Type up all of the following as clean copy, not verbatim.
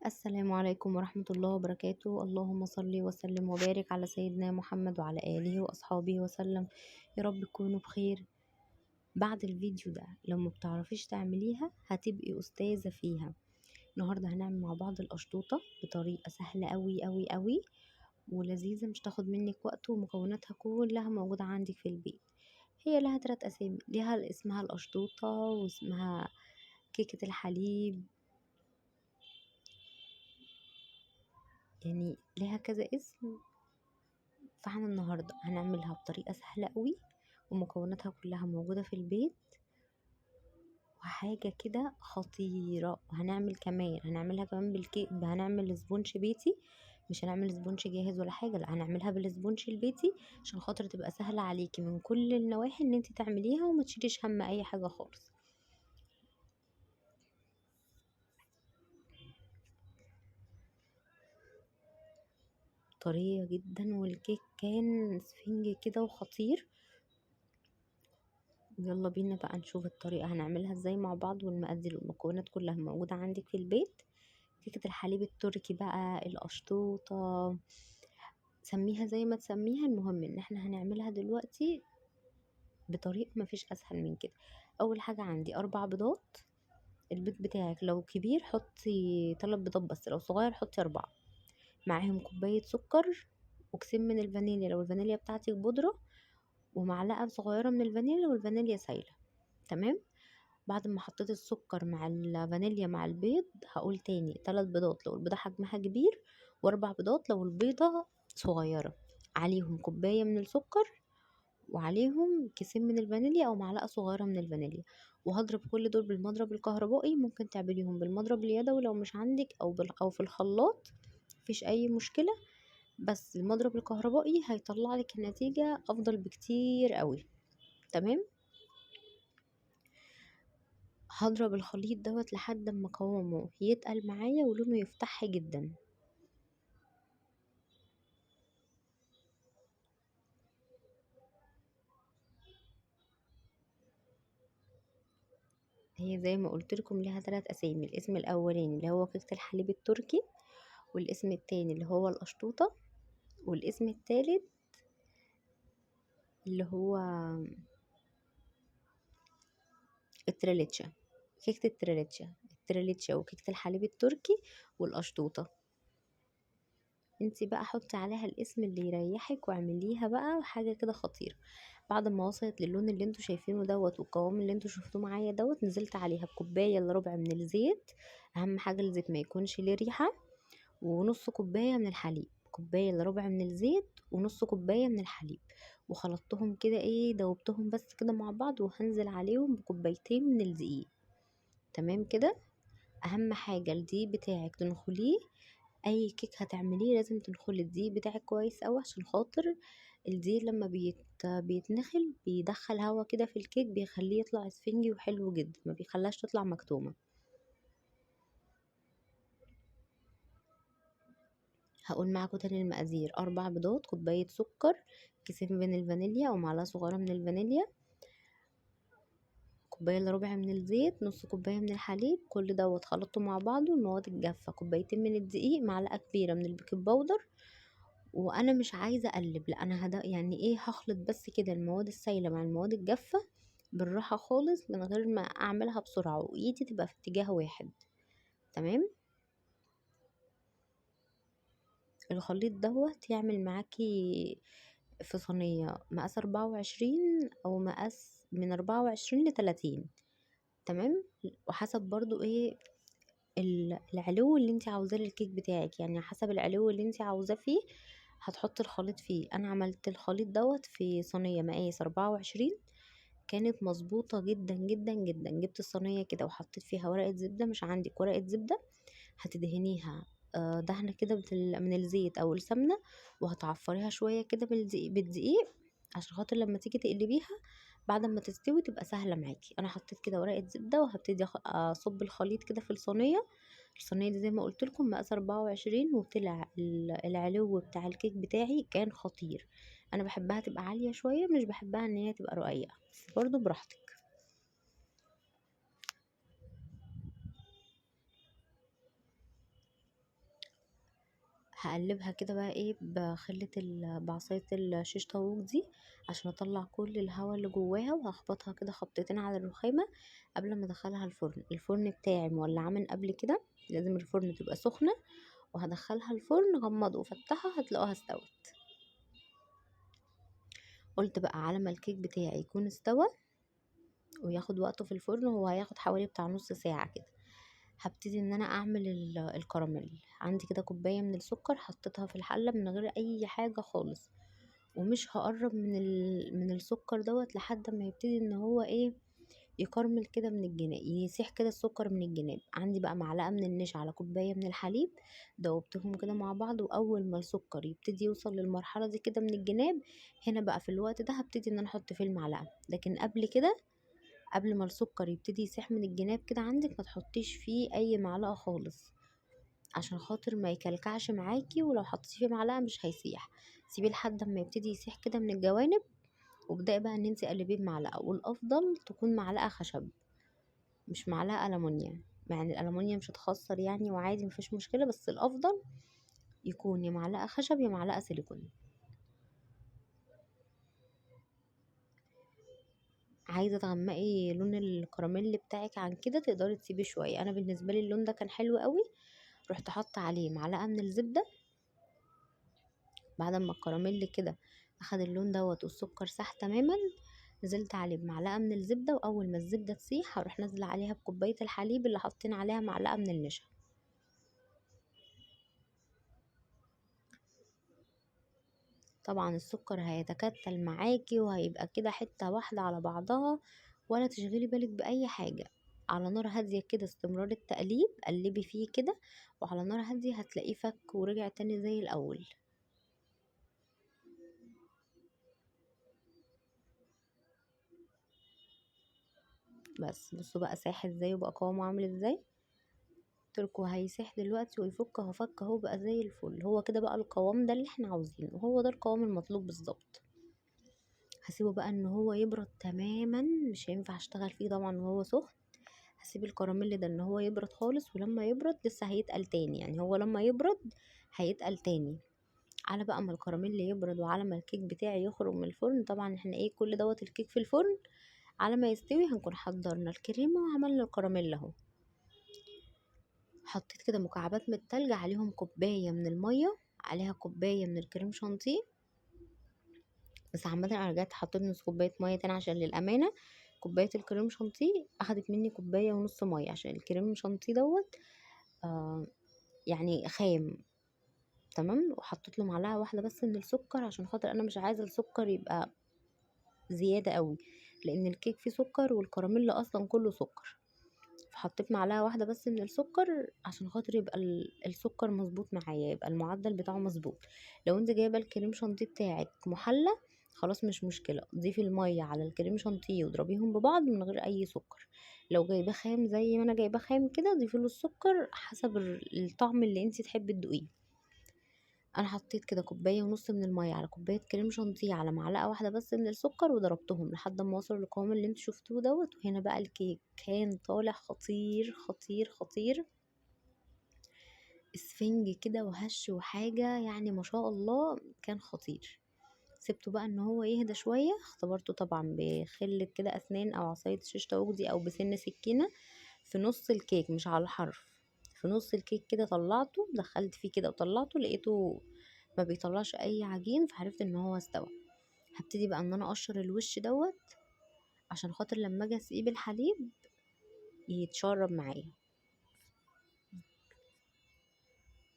السلام عليكم ورحمة الله وبركاته. اللهم صل وسلم وبارك على سيدنا محمد وعلى آله وأصحابه وسلم. يا رب تكونوا بخير. بعد الفيديو ده لو ما بتعرفيش تعمليها هتبقي أستاذة فيها. النهاردة هنعمل مع بعض القشطوطة بطريقة سهلة قوي قوي قوي ولذيذة، مش تاخد منك وقت، ومكوناتها كلها موجودة عندك في البيت. هي لها 3 أسامي، ليها اسمها القشطوطة واسمها كيكة الحليب، يعني ليها كذا اسم. فاحنا النهاردة هنعملها بطريقة سهلة قوي ومكوناتها كلها موجودة في البيت، وحاجة كده خطيرة. هنعملها كمان بالكيك، هنعمل sponge بيتي، مش هنعمل sponge جاهز ولا حاجة، لا هنعملها بال sponge البيتي عشان خاطر تبقى سهلة عليكي من كل النواحي ان انت تعمليها وما تشيليش هم اي حاجة خالص. طرية جدا، والكيك كان سفنج كده وخطير. يلا بينا بقى نشوف الطريقة هنعملها ازاي مع بعض، والمقادير والمكونات كلها موجودة عندك في البيت. كيكة الحليب التركي بقى، القشطوطة، سميها زي ما تسميها، المهم ان احنا هنعملها دلوقتي بطريقة مفيش اسهل من كده. اول حاجة عندي 4 بيضات. البيض بتاعك لو كبير حطي 3 بيضات بس، لو صغير حطي 4. معاهم كوباية سكر وكسين من الفانيليا لو الفانيليا بتاعتك بودرة، ومعلقة صغيرة من الفانيليا والفانيليا سايلة. تمام. بعد ما حطيت السكر مع الفانيليا مع البيض، هقول تاني 3 بيضات لو البيضة حجمها كبير، و4 بيضات لو البيضة صغيرة. عليهم كوباية من السكر، وعليهم كيسين من الفانيليا او معلقة صغيرة من الفانيليا. وهضرب كل دول بالمضرب الكهربائي، ممكن تعمليهم بالمضرب اليدوي لو مش عندك، او في الخلاط، مفيش اي مشكلة، بس المضرب الكهربائي هيطلع لك النتيجة افضل بكتير قوي. تمام. هضرب الخليط دوت لحد ما قوامه يتقل معايا ولونه يفتح جدا. هي زي ما قلت لكم ليها 3 اسامي. الاسم الاولاني اللي هو كيكة الحليب التركي، والاسم التاني اللي هو القشطوطة، والاسم التالت اللي هو التريليتشا، كيكة التريليتشا، التريليتشا وكيكة الحليب التركي والقشطوطة. انتي بقى حطي عليها الاسم اللي يريحك واعمليها بقى حاجة كده خطيرة. بعد ما وصلت للون اللي انتوا شايفينه دوت والقوام اللي انتوا شفتوه معايا دوت، نزلت عليها بكوباية الا ربع من الزيت، اهم حاجة الزيت ما يكونش ليه ريحة، ونص كوباية من الحليب، كوباية الا ربع من الزيت ونص كوباية من الحليب، وخلطتهم كده دوبتهم بس كده مع بعض، وهنزل عليهم بكوبايتين من الدقيق. تمام كده. اهم حاجة الدقيق بتاعك تنخليه، اي كيك هتعمليه لازم تنخلي الدقيق بتاعك كويس قوي، عشان خاطر الدقيق لما بيتنخل بيدخل هوا كده في الكيك، بيخليه يطلع اسفنجي وحلو جدا، ما بيخليهاش تطلع مكتومة. هقول معاكم تاني المقادير: 4 بيضات، كوباية سكر، كيسين من الفانيليا او معلقة صغيرة من الفانيليا، كوباية الا ربع من الزيت، نص كوباية من الحليب. كل دوت خلطته مع بعضه. المواد الجافة كوبايتين من الدقيق، معلقة كبيرة من البيكنج باودر. وانا مش عايزة اقلب، لا انا هدا يعني ايه، هخلط بس كده المواد السايلة مع المواد الجافة بالراحة خالص من غير ما اعملها بسرعة، وايدي تبقى في اتجاه واحد. تمام. الخليط دوت يعمل معاكي في صينية مقاس 24 او مقاس من 24 لتلاتين. تمام. وحسب برضو العلو اللي انت عاوزاه للكيك بتاعك، يعني حسب العلو اللي انت عاوزاه فيه هتحطي الخليط فيه. انا عملت الخليط دوت في صينية مقاس 24، كانت مظبوطة جدا جدا جدا. جبت الصينية كده وحطيت فيها ورقة زبدة، مش عندك ورقة زبدة هتدهنيها، دهنة كده من الزيت او السمنة، وهتعفريها شوية كده بالدقيق عشان خاطر لما تيجي تقلبيها بعد ما تستوي تبقى سهلة معاكي. انا حطيت كده ورقة زبدة وهبتدي اصب الخليط كده في الصينية. الصينية دي زي ما قلت لكم مقاس 24، وطلع العلو بتاع الكيك بتاعي كان خطير. انا بحبها تبقى عالية شوية، مش بحبها ان هي تبقى رقيقة، بس برضو براحتك. هقلبها كده بقى ايه بخلة بعصاية الشيش طاووق دي عشان اطلع كل الهواء اللي جواها، وهخبطها كده خبطتين على الرخامة قبل ما ادخلها الفرن. الفرن بتاعي مولعاه من قبل كده، لازم الفرن تبقى سخنة، وهدخلها الفرن. غمضوا وفتحوا هتلاقوها استوت. قلت بقى على ما الكيك بتاعي يكون استوى وياخد وقته في الفرن، هو هياخد حوالي بتاع نص ساعة كده، هبتدي ان انا اعمل الكراميل. عندي كده كوباية من السكر حطيتها في الحلة من غير اي حاجة خالص، ومش هقرب من السكر دوت لحد ما يبتدي ان هو ايه يكرمل كده من الجناب، يسيح كده السكر من الجناب. عندي بقى معلقة من النشا على كوباية من الحليب، دوبتهم كده مع بعض، واول ما السكر يبتدي يوصل للمرحلة دي كده من الجناب، هنا بقى في الوقت ده هبتدي ان انا احط فيه المعلقة. لكن قبل كده، قبل ما السكر يبتدي يسيح من الجناب كده عندك، ما تحطيش فيه اي معلقة خالص عشان خاطر ما يكلكعش معاكي، ولو حطيتي فيه معلقة مش هيسيح. سيبيه لحد ما يبتدي يسيح كده من الجوانب، وابدأي بقى ان انتي قلبية بمعلقة، والافضل تكون معلقة خشب مش معلقة ألمونيا، مع ان الألمونيا مش هتخسر يعني وعادي مفيش مشكلة، بس الافضل يكون يا معلقة خشب يا معلقة سيليكون. عايزة تغمقي لون الكراميل بتاعك عن كده تقدري تسيبيه شوية. انا بالنسبة لي اللون ده كان حلو قوي، رحت حاطة عليه معلقة من الزبدة بعد ما الكراميل كده اخد اللون دوت والسكر ساح تماما، نزلت عليه بمعلقة من الزبدة، واول ما الزبدة تسيح هروح نازلة عليها بكوباية الحليب اللي حاطين عليها معلقة من النشا. طبعا السكر هيتكتل معاكي وهيبقى كده حتة واحدة على بعضها، ولا تشغلي بالك بأي حاجة. على نار هادية كده استمرار التقليب، قلبي فيه كده وعلى نار هادية هتلاقيه فك ورجع تاني زي الأول. بس بصوا بقى ساح ازاي وبقى قوامه عامل ازاي. قلتلكوا هيسيح دلوقتي ويفك، اهو فك اهو بقى زي الفل. هو كده بقى القوام ده اللي احنا عاوزينه، وهو ده القوام المطلوب بالظبط. هسيبه بقى ان هو يبرد تماما، مش هينفع اشتغل فيه طبعا وهو سخن. هسيب الكراميل ده ان هو يبرد خالص، ولما يبرد لسه هيتقل تاني، يعني هو لما يبرد هيتقل تاني. على بقى ما الكراميل يبرد وعلى ما الكيك بتاعي يخرج من الفرن، طبعا احنا ايه كل دوت الكيك في الفرن، على ما يستوي هنكون حضرنا الكريمة وعملنا الكراميل اهو. حطيت كده مكعبات من التلج، عليهم كوباية من المية، عليها كوباية من الكريم شانتيه. بس عامة انا رجعت حطيت نص كوباية مية تاني عشان للأمانة كوباية الكريم شانتيه اخدت مني كوباية ونص مية، عشان الكريم شانتيه دوت يعني خام تمام. وحطيت له معلقة واحدة بس من السكر عشان خاطر انا مش عايزة السكر يبقى زيادة قوي، لان الكيك فيه سكر والكراميل اصلا كله سكر. فحطيت معلقة واحدة بس من السكر عشان خاطر يبقى السكر مظبوط معايا، يبقى المعدل بتاعه مظبوط. لو انت جايبة الكريم شانتيه بتاعك محلى خلاص مش مشكلة، ضيفي المية على الكريم شانتيه واضربيهم ببعض من غير اي سكر. لو جايباه خام زي ما انا جايباه خام كده ضيفي له السكر حسب الطعم اللي انت تحبي تدوقيه. انا حطيت كده كوباية ونص من المية على كوباية كريم شانتيه على معلقه واحدة بس من السكر، وضربتهم لحد ما وصلوا للقوام اللي انتوا شفتوه دوت. وهنا بقى الكيك كان طالع خطير خطير خطير، اسفنج كده وهش وحاجه يعني ما شاء الله، كان خطير. سبته بقى ان هو يهدى شوية، اختبرته طبعا بخله كده اسنان او عصاية شيش طاووق دي او بسن سكينة في نص الكيك مش على الحرف، في نص الكيك كده طلعته، دخلت فيه كده وطلعته، لقيته ما بيطلعش اي عجين، فعرفت ان هو استوى. هبتدي بقى ان انا اقشر الوش دوت عشان خاطر لما اجي اسقيه بالحليب يتشرب معايا.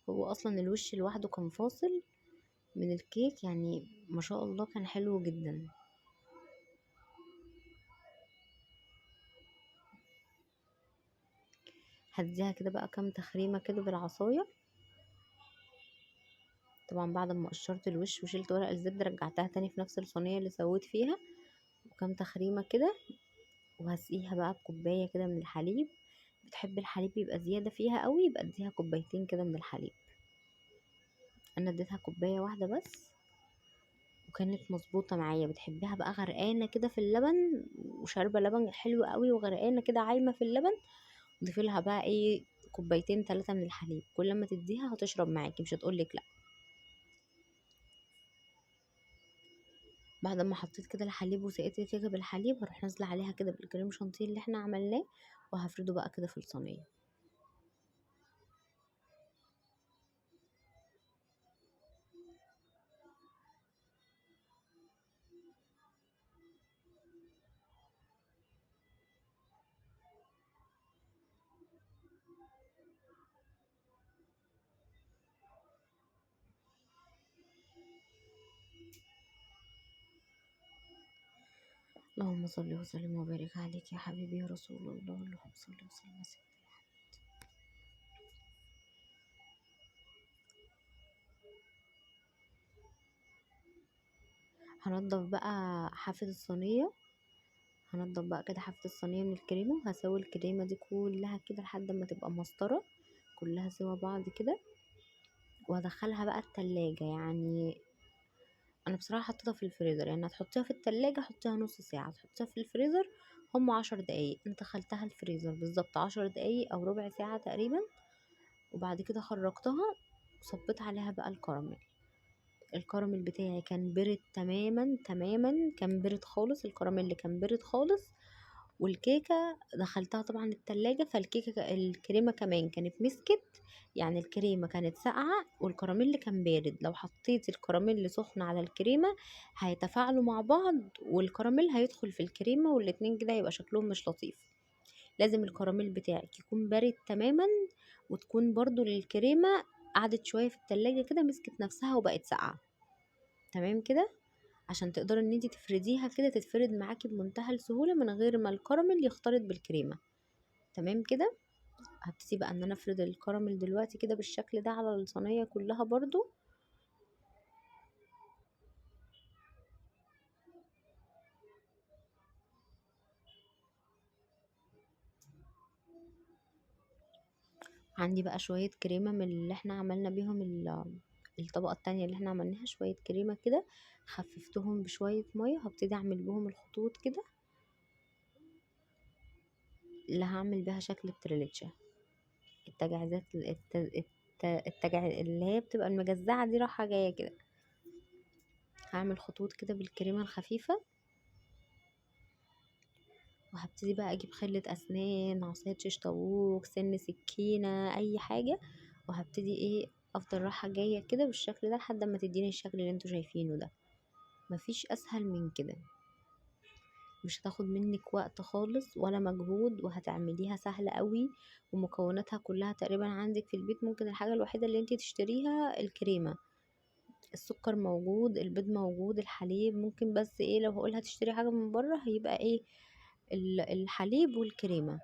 هو اصلا الوش لوحده كان فاصل من الكيك، يعني ما شاء الله كان حلو جدا. هديها كده بقى كام تخريمه كده بالعصايه. طبعا بعد ما قشرت الوش وشلت ورق الزبدة رجعتها تاني في نفس الصينية اللي سويت فيها، وكام تخريمه كده، وهسقيها بقى بكوبايه كده من الحليب. بتحب الحليب يبقى زيادة فيها قوي يبقى اديها كوبايتين كده من الحليب، انا اديتها كوباية واحدة بس وكانت مظبوطة معايا. بتحبيها بقى غرقانة كده في اللبن وشاربه لبن حلو قوي وغرقانه كده عايمه في اللبن، ضيفي لها بقى ايه كوبايتين 3 من الحليب، كل ما تديها هتشرب معاكي مش هتقولك لا. بعد ما حطيت كده الحليب وسقيت الكيكه بالحليب، هروح نازله عليها كده بالكريم شانتيه اللي احنا عملناه، وهفرده بقى كده في الصينية. اللهم صل وسلم وبارك عليك يا حبيبي يا رسول الله، اللهم صل وسلم على سيدنا محمد. هنضف بقى حافة الصينية، هنضف بقى كده حافة الصينية من الكريمة، وهسوي الكريمة دي كلها كده لحد ما تبقى مسطرة كلها سوا بعض كده، وهدخلها بقى التلاجة. يعني انا بصراحة حطيتها في الفريزر، يعني هتحطيها في التلاجة حطيها نص ساعة، تحطيها في الفريزر هم 10 دقايق. انت دخلتها الفريزر بالظبط 10 دقايق او ربع ساعة تقريبا، وبعد كده خرجتها وصبيت عليها بقى الكراميل. الكراميل بتاعي كان برد تماما تماما، كان برد خالص، الكراميل اللي كان برد خالص. والكيكه دخلتها طبعا التلاجة، فالكيكه الكريمة كمان كانت مسكت، يعني الكريمة كانت ساقعه والكراميل كان بارد. لو حطيتي الكراميل سخن على الكريمة هيتفاعلوا مع بعض، والكراميل هيدخل في الكريمة، والاتنين كده هيبقى شكلهم مش لطيف. لازم الكراميل بتاعك يكون بارد تماما، وتكون برضو الكريمة قعدت شوية في التلاجة كده مسكت نفسها وبقت ساقعه تمام كده، عشان تقدري ان انتي تفرديها كده تتفرد معاكي بمنتهى السهولة من غير ما الكراميل يختلط بالكريمه. تمام كده. هبتدي بقى ان انا افرد الكراميل دلوقتي كده بالشكل ده على الصينية كلها برضو. عندي بقى شوية كريمة من اللي احنا عملنا بيهم الطبقة التانية اللي احنا عملناها، شوية كريمة كده خففتهم بشوية مية، هبتدي اعمل بهم الخطوط كده اللي هعمل بيها شكل التريليتشا، التجعيزات اللي هي بتبقى المجزعة دي رايحة جاية كده. هعمل خطوط كده بالكريمة الخفيفة، وهبتدي بقى اجيب خلة اسنان، عصاية شيش طاووق، سن سكينة، اي حاجة، وهبتدي ايه افضل رايحة جاية كده بالشكل ده لحد ما تديني الشكل اللي انتوا شايفينه ده. مفيش اسهل من كده، مش هتاخد منك وقت خالص ولا مجهود، وهتعمليها سهلة قوي، ومكوناتها كلها تقريبا عندك في البيت. ممكن الحاجة الوحيدة اللي انتي تشتريها الكريمة، السكر موجود، البيض موجود، الحليب ممكن، بس ايه لو هقولها تشتري حاجة من بره هيبقى ايه الحليب والكريمة.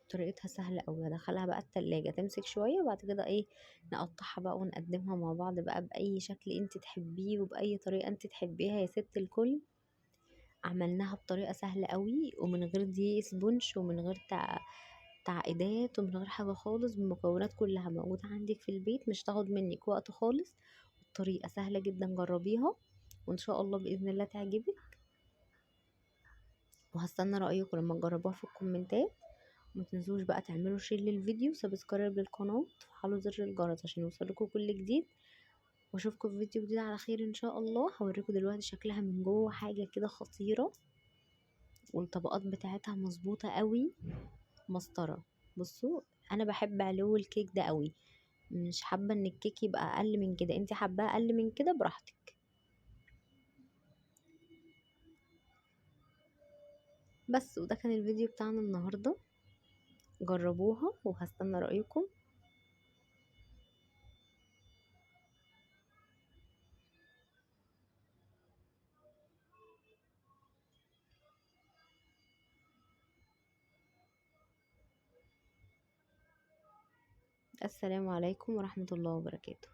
طريقتها سهلة قوي. هدخلها بقى التلاجة تمسك شوية، وبعد كده ايه نقطعها بقى ونقدمها مع بعض بقى بأي شكل انت تحبيه وبأي طريقة انت تحبيها يا ست الكل. عملناها بطريقة سهلة قوي، ومن غير دقيق sponge، ومن غير تعقيدات، ومن غير حاجة خالص، بالمكونات كلها موجودة عندك في البيت، مش تاخد منك وقت خالص. الطريقة سهلة جدا، جربيها وان شاء الله بإذن الله تعجبك. وهستنى رأيكم لما تجربوها في الكومنتات. ما تنسوش بقى تعملوا share للفيديو، subscribe للقناة، وتفعلوا زر الجرس عشان يوصلكوا كل جديد. واشوفكم في فيديو جديد على خير ان شاء الله. هوريكم دلوقتي شكلها من جوه، حاجة كده خطيرة، والطبقات بتاعتها مظبوطة قوي، مسطرة. بصوا انا بحب علو الكيك ده قوي، مش حابة ان الكيك يبقى اقل من كده، انت حباه اقل من كده براحتك. بس وده كان الفيديو بتاعنا النهارده، جربوها وهستنى رأيكم. السلام عليكم ورحمة الله وبركاته.